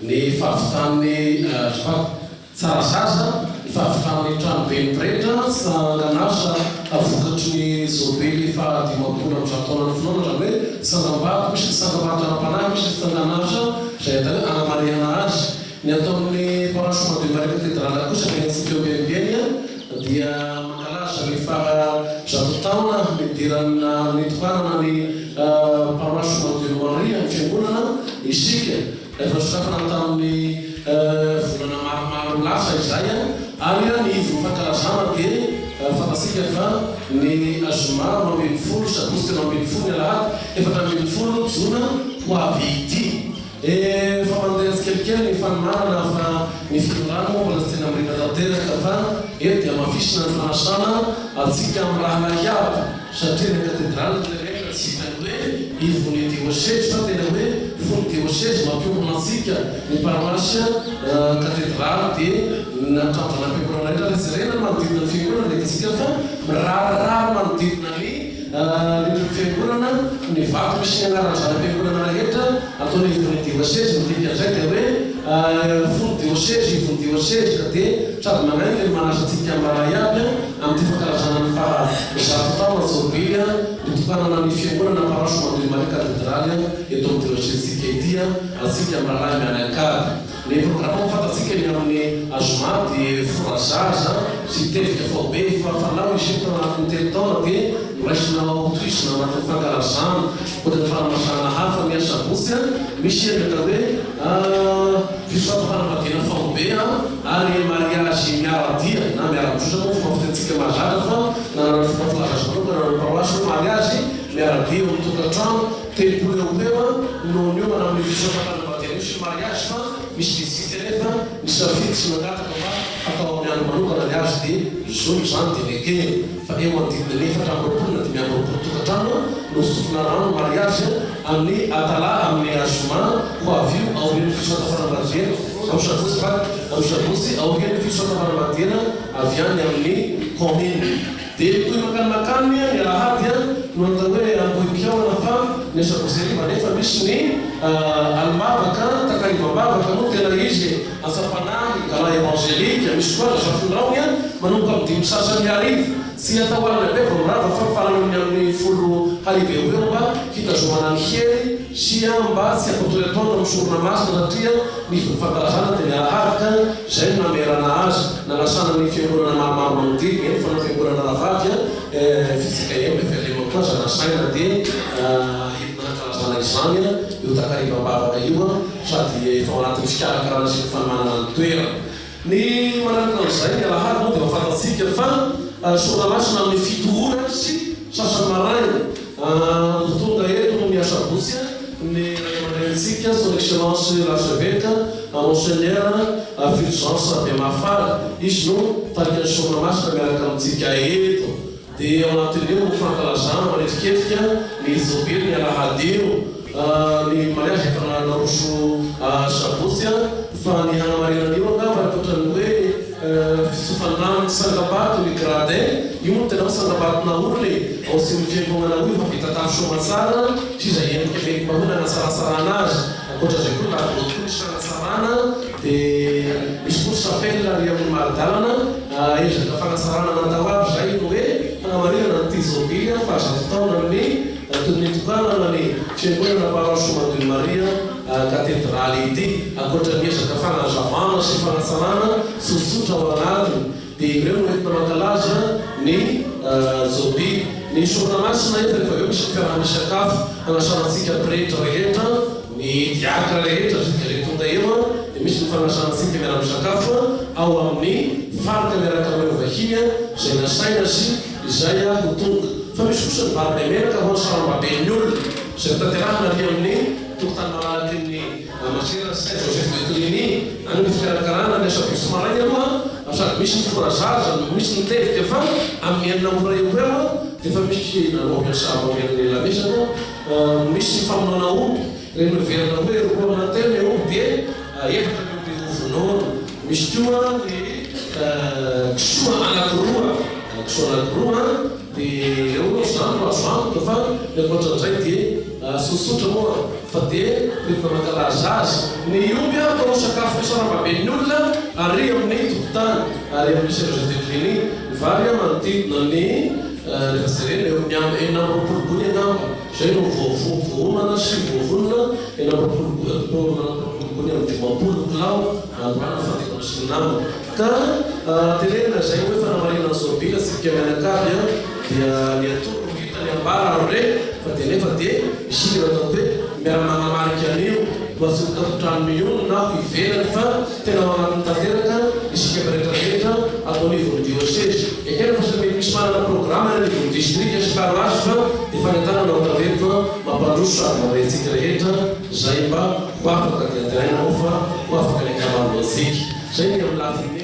Ny fahavitan'ny azafady, Tsarazaza, ny fahavitan'ny tranoben'ny pretra tsanganasa vokatry ny jobily faha 150 taonan'ny finoana, izany hoe tsangambato, misy ny tsangambato ara-panahy, misy ny tsanganasa izay atao hoe anamarihana azy. Ny ato amin'ny paroasy Madio Maria Katedraly kosa dia antsika eo Ambianimbeny dia mankalaza ny faha 100 taona nidirana nitokanana ny paroasy Madio Maria ny fiangonana isika. Efa nosokafana tamin'ny volana maromaro lasa izay ary ny ivon'ny fankalazana dia fantatsika fa ny zoma 12, sabotsy 13, ny alahady 14 jona ho avy ity. Efa mandeha tsikelikely ny fanomanana fa ny fitondrana moa mbola tsy tena mirindra tanteraka fa eto dia hamafisina ny fanasana antsika mirahalahy aby satria ny katedraly no tenenina tsy vitan'ny hoe ivon'ny diosezy fa tena hoe fon'ny diosezy mampiombona antsika ny paroasy katedraly dia ny hatramin'ny zana-piangonana rehetra raha jerena ny manodidina ny fiangonana dia hitantsika fa mirarirary manodidina ny Rindrin'ny fiangonana, ny vato misy ny anaran'ny zana-piangonana rehetra atao ny ivon'ny diosezy, ny dikan'izay dia hoe fon'ny diosezy, ivon'ny diosezy, ka dia sady manainga no manasa antsika mirahalahy aby amin'ity fankalazana ny faha 100 taona jobily nitokanana ny fiangonana Paroasy Madio Maria Katedraly eto amin'ny diosezintsika ity antsika mirahalahy mianakavy. Ny programa moa fantatsika ny amin'ny azoma dia fora zaza sy tevika faobe efa fanao izy io tao anatin'ny 3 taona dia noraisina ho tohizina ao anatin'ny fankalazana. Ankoatra ny fanamasahana hafa ny asabotsy misy ny atao hoe fisoratam-panambadiana faobe ary mariazy miara-dia na miara-mizotra moa fomba fitenintsika mahazatra fa nanana ny fomba filaza azy manokana ny paroasy hoe mariazy miara-dia eo amin'ny tokantrano. 30 eo ho eo no niomana amin'io fisoratam-panambadiana io sy mariazy fa misy vitsivitsy anefa nisafidy sy nangataka mba hatao amin'ny andro manokana ny azy dia zony izany dia nekena fa eo manodidina ny 24 na 25 tokantrano no sofina rano mariazy amin'ny atala amin'ny azoma ho avy io aorian'ny fisoratam-panambadiana amin'ny sabotsy fa amin'ny sabotsy aorian'ny fisoratam-panambadiana avy any amin'ny kaominina. Dia mitohy mankany mankany ny alahady no atao hoe Ambohipihaonana fa ny asabotsy hariva nefa misy ny alim-bavaka, takarivam-bavaka moa tena izy e, antsam-panahy, gala évangélique, misy koa Razafindraony manomboka amin'ny dimy sasany hariva, tsy atao alina be vao mirava fa mifarana amin'ny amin'ny 10 hariva eo ho eo mba hitazomana ny hery sy mba tsy hampatory atoandro amin'ny sorona masina satria ny fankalazana dia ny alahady ka izay no namerana azy, nanasana ny fiangonana maromaro manodidina, eny fa na fiangonana rahavavy fjkm, flm koa aza nasaina dia entina hankalazana izany io takarivam-bavaka io sady efa ao anatin'ny fikarakarana sy ny fanomanana ny toerana. Ny manaraka an'izay, ny alahady moa dia efa fantatsika fa sorona masina amin'ny 7 ora sy sasany maraina. Ho tonga eto ny asabotsy ny ray aman-drenintsika, Son Excellence l'Archevêque Monseigneur Fulgence Bemafaly. Izy no mitarika ny sorona masina miaraka amintsika eto. Dia ao anatin'io no fankalazana manetriketrika ny jobily ny alahady io. Ny mariazy efa naroso sabotsy fa ny hanamarinana io angamba ankoatra ny hoe fitsofandrano ny tsangambato ny gradin, io moa no tena hoe tsangambato naorina e, ao atsimon'ny fiangonana ao io fa vita tafo soamatsara sy izay endrika mety mba hoe nanatsaratsarana azy. Ankoatra izay koa lakolosy koa misy fanatsarana dia misy koa ny chapelle ary amin'ny mari-dalana. Ezaka fanatsarana natao aby izay no hoe fanamarinana an'ity jobily faha-100 taonan'ny nitokanana ny fiangonana Paroasy Madio Maria Katedraly ity. Ankoatra ny ezaka fanazavana sy fanatsarana tsotsotra ao anatiny dia ireo no entina mankalaza ny jobily. Ny sorona masina eto rehefa avy eo misy ny fiaraha-misakafo hanasana antsika pretra rehetra. Ny diakra rehetra izay dia tonga eo dia misy ny fanasana antsika miara-misakafo ao amin'ny faritra miaraka amin'ireo vahiny izay nasaina sy izay ho tonga. Fa misy kosa ny vary be menaka ho an'ny sarambaben'ny olona izay hotanterahina ary amin'ny tokotany malalaky ny Masera Saint Joseph de Cluny any ny fikarakarana ny asabotsy maraina aloha sady misy ny fora zaza no misy ny tevika fa amin'ny 6 ora eo ho eo dia efa misy aorian'ny aorian'ny lamesa Misy ny famonoana omby, ireny noheverina hoe roa na telo ny omby dia efatra ny omby hovonoina. Misy koa ny kisoa anankiroa, kisoa anankiroa dia ireo aloha izany no azo antoka fa ny ankoatran'izay dia. Sosotra moa fa dia rehefa mankalaza azy. Ny omby atao sakafo isarambaben'ny olona ary amin'ny tokontany ary amin'ny chef de clinique. Ny vary manodidina ny rehefa jerena eo amin'ny 26 gony angamba izay no voaomana sy voavonona, 26 gony amin'ny 50 kilao androany fa dia sy ny namany. Ka tenenina izay hoe fanamarinana ny zobila tsika mianakavy dia ny atoro no hita ny ambara ary re fa dia nefa dia isika no atao hoe miara-manamarika an'io mba tsy ho tapotrano mionona aho ivelany fa tena ao anatiny tanteraka isika rehetra rehetra ato anivon'ny diosezy. Ekena fa samy misy manana programa any anivon'ny distrika sy paroasy fa dia fanentanana no atao eto mampandroso sady mandray antsika rehetra izay mba ho afaka dia antenaina moa fa ho afaka ny ankamaroantsika. Izay ny amin'ny lafiny.